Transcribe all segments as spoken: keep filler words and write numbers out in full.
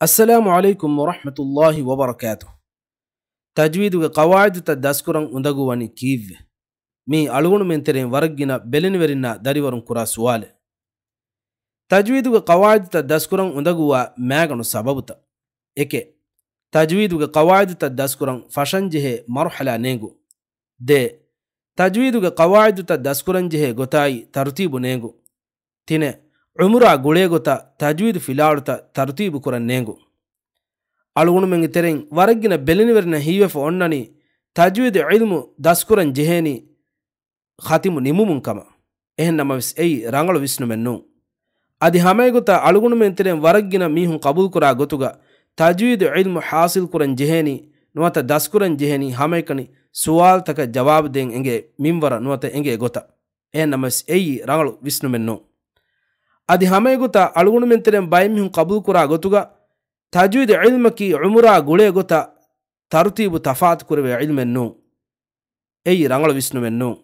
އައްސަލާމު ޢަލައިކުމް ވަރަޙްމަތުﷲި ވަބަރަކާތުހު. ތަޖްވީދުގެ ޤަވާޢިދުތައް ދަސްކުރަން އުނދަގޫވަނީ ކީއްވެ؟ މީ އަޅުގަނޑުމެން ތެރެއިން ވަރަށްގިނަ ބެލެނިވެރިންނާ ދަރިވަރުން ކުރާ ސުވާލެއް. ތަޖްވީދުގެ ޤަވާޢިދުތައް ދަސްކުރަން އުނދަގޫވާ މައިގަނޑު ސަބަބުތައް. އެކެއް، ތަޖްވީދުގެ ޤަވާޢިދުތައް ދަސްކުރަން ފަށަންޖެހޭ މަރުޙަލާ ނޭނގު. ދޭ، ތަޖްވީދުގެ ޤަވާޢިދުތައް ދަސްކުރަންޖެހޭ ގޮތާއި ތަރުތީބު ނޭނގު. ތިނެއް، ޢުމުރާ ގުޅޭގޮތަށް ތަޖްވީދު ފިލާވަޅުތައް ތަރުތީބުކުރަން ނޭނގު. އަޅުގަނޑުމެންގެ ތެރެއިން ވަރަށްގިނަ ބެލެނިވެރިންނަށް ހީވެފަ އޮންނަނީ ތަޖްވީދު ޢިލްމު ދަސްކުރަން ޖެހޭނީ ޚަތިމު ނިމުމުން ކަމަށް. އެހެންނަމަވެސް އެއީ ރަނގަޅު ވިސްނުމެއް ނޫން. އަދި ހަމައެގޮތަށް އަޅުގަނޑުމެން ތެރެއިން ވަރަށްގިނަ މީހުން ޤަބޫލުކުރާ ގޮތުގަ ތަޖްވީދު ޢިލްމު ޙާޞިލްކުރަން ޖެހޭނީ ނުވަތަ ދަސްކުރަން ޖެހޭނީ ހަމައެކަނި ސުވާލުތަކަށް ޖަވާބު ދޭން އެނގޭ މިންވަރަށް ނުވަތަ އެނގޭ ގޮތަށް. އެހެންނަމަވެސް އެއީ ރަނގަޅު ވިސްނުމެއް ނޫން. އަދި ހަމައެގޮތަށް އަޅުގަނޑުމެން ތެރެއިން ބައެއް މީހުން ޤަބޫލުކުރާ ގޮތުގަ ތަޖްވީދު ޢިލްމަކީ ޢުމުރާ ގުޅޭ ގޮތަށް ތަރުތީބު ތަފާތުކުރެވޭ ޢިލްމެއް ނޫން. އެއީ ރަނގަޅު ވިސްނުމެއް ނޫން.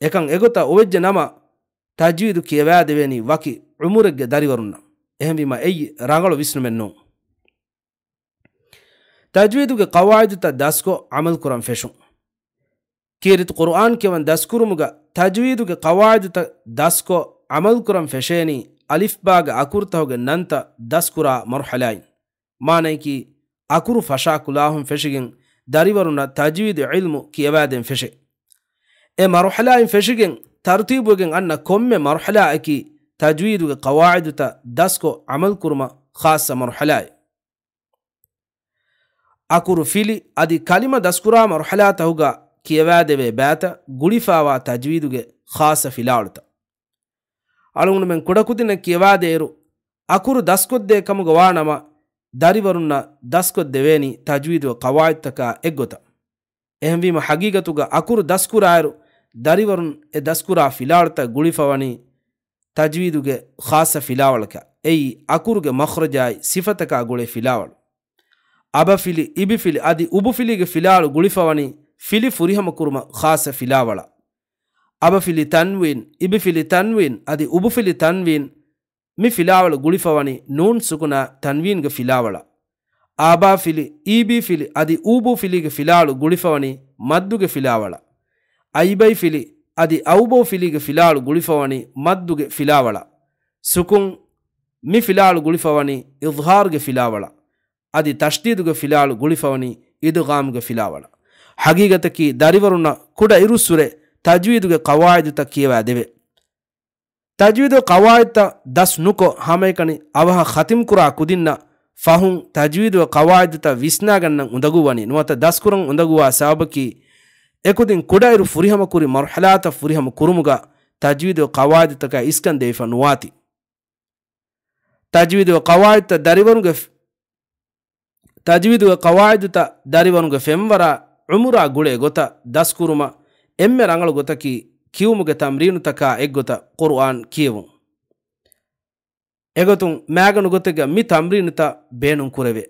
އެކަން އެގޮތަށް އޮވެއްޖެ ނަމަ، ތަޖްވީދު ކިޔަވާދެވޭނީ ވަކި ޢުމުރެއްގެ ދަރިވަރުންނަށް. އެހެންވީމަ އެއީ ރަނގަޅު ވިސްނުމެއް ނޫން. ތަޖްވީދުގެ ޤަވާޢިދުތައް ދަސްކޮށް ޢަމަލުކުރަން ފެށުން. ކީރިތި ޤުރުއާން ކިޔަވަން ދަސްކުރުމުގަ ތަޖްވީދުގެ ޤަވާޢިދުތައް ދަސްކޮށް ޢަމަލުކުރަން ފެށޭނީ އަލިފްބާގެ އަކުރުތަކުގެ ނަންތައް ދަސްކުރާ މަރުޙަލާއިން. މާނަޔަކީ، އަކުރު ފަށާ ކުލާހުން ފެށިގެން ދަރިވަރުންނަށް ތަޖްވީދު ޢިލްމު ކިޔަވާދޭން ފެށޭ. އެ މަރުޙަލާއިން ފެށިގެން ތަރުތީބުވެގެން އަންނަ ކޮންމެ މަރުޙަލާއަކީ ތަޖްވީދުގެ ޤަވާޢިދުތައް ދަސްކޮށް ޢަމަލުކުރުމަށް ޚާއްޞަ މަރުޙަލާއެއް. އަކުރު ފިލި އަދި ކަލިމަ ދަސްކުރާ މަރުޙަލާތަކުގަ ކިޔަވާދެވޭ ބައިތައް ގުޅިފާވާ ތަޖްވީދުގެ ޚާއްޞަ ފިލާވަޅުތައް. އަޅުގަނޑުމެން ކުޑަކުދިންނަށް ކިޔަވާދޭއިރު، އަކުރު ދަސްކޮށްދޭ ކަމުގަ ވާނަމަ، ދަރިވަރުންނަށް ދަސްކޮށްދެވޭނީ ތަޖްވީދުގެ ޤަވާޢިދުތަކާ އެއްގޮތަށް. އެހެންވީމަ ހަގީގަތުގަ އަކުރު ދަސްކުރާއިރު، ދަރިވަރުން އެ ދަސްކުރާ ފިލާވަޅުތައް ގުޅިފަވަނީ ތަޖްވީދުގެ ޚާއްޞަ ފިލާވަޅަކަށް. އެއީ އަކުރުގެ މަޚްރަޖާއި ސިފަތަކާ ގުޅޭ ފިލާވަޅު. އަބަފިލި، އިބިފިލި އަދި އުބުފިލީގެ ފިލާވަޅު ގުޅިފަވަނީ ފިލި ފުރިހަމަކުރުމަށް ޚާއްޞަ ފިލާވަޅަށް. އަބަފިލި ތަންވީން، އިބިފިލި ތަންވީން އަދި އުބުފިލި ތަންވީން، މި ފިލާވަޅު ގުޅިފަވަނީ ނޫން ސުކުނާ ތަންވީންގެ ފިލާވަޅަށް. އާބާފިލި، އީބީފިލި އަދި އޫބޫފިލީގެ ފިލާވަޅު ގުޅިފަވަނީ މައްދުގެ ފިލާވަޅަށް. އައިބައިފިލި އަދި އައުބައުފިލީގެ ފިލާވަޅު ގުޅިފަވަނީ މައްދުގެ ފިލާވަޅަށް. ސުކުން، މި ފިލާވަޅު ގުޅިފަވަނީ އިޒްހާރުގެ ފިލާވަޅަށް. އަދި ތަޝްދީދުގެ ފިލާވަޅު ގުޅިފަވަނީ އިދުޣާމުގެ ފިލާވަޅަށް. ހަގީގަތަކީ ދަރިވަރުންނަށް ކުޑަ އިރުއްސުރެ ތަޖްވީދުގެ ޤަވާޢިދުތައް ކިޔަވާ ދެވޭ. ތަޖްވީދު ޤަވާޢިދުތައް ދަސް ނުކޮށް، ހަމައެކަނި އަވަހަށް ޚަތިމްކުރާ ކުދިންނަށް ފަހުން ތަޖްވީދު ޤަވާޢިދުތައް ވިސްނާގަންނަން އުނދަގޫވަނީ ނުވަތަ ދަސްކުރަން އުނދަގޫވާ ސަބަބަކީ، އެކުދިން ކުޑައިރު ފުރިހަމަކުރި މަރުޙަލާތައް ފުރިހަމަ ކުރުމުގަ ތަޖްވީދު ޤަވާޢިދުތަކާ އިސްކަން ދެވިފަ ނުވާތީ. ތަޖްވީދު ޤަވާޢިދުތައް ދަރިވަރުގެ ތަޖްވީދުގެ ޤަވާޢިދުތައް ދަރިވަރުގެ ފެންވަރާ ޢުމުރާ ގުޅޭ ގޮތަށް ދަސްކުރުމަށް އެންމެ ރަނގަޅު ގޮތަކީ ކިޔުމުގެ ތަމްރީނުތަކާ އެއްގޮތަށް ޤުރުއާން ކިޔެވުން. އެގޮތުން މައިގަނޑު ގޮތެއްގަ މި ތަމްރީނުތައް ބޭނުން ކުރެވޭ.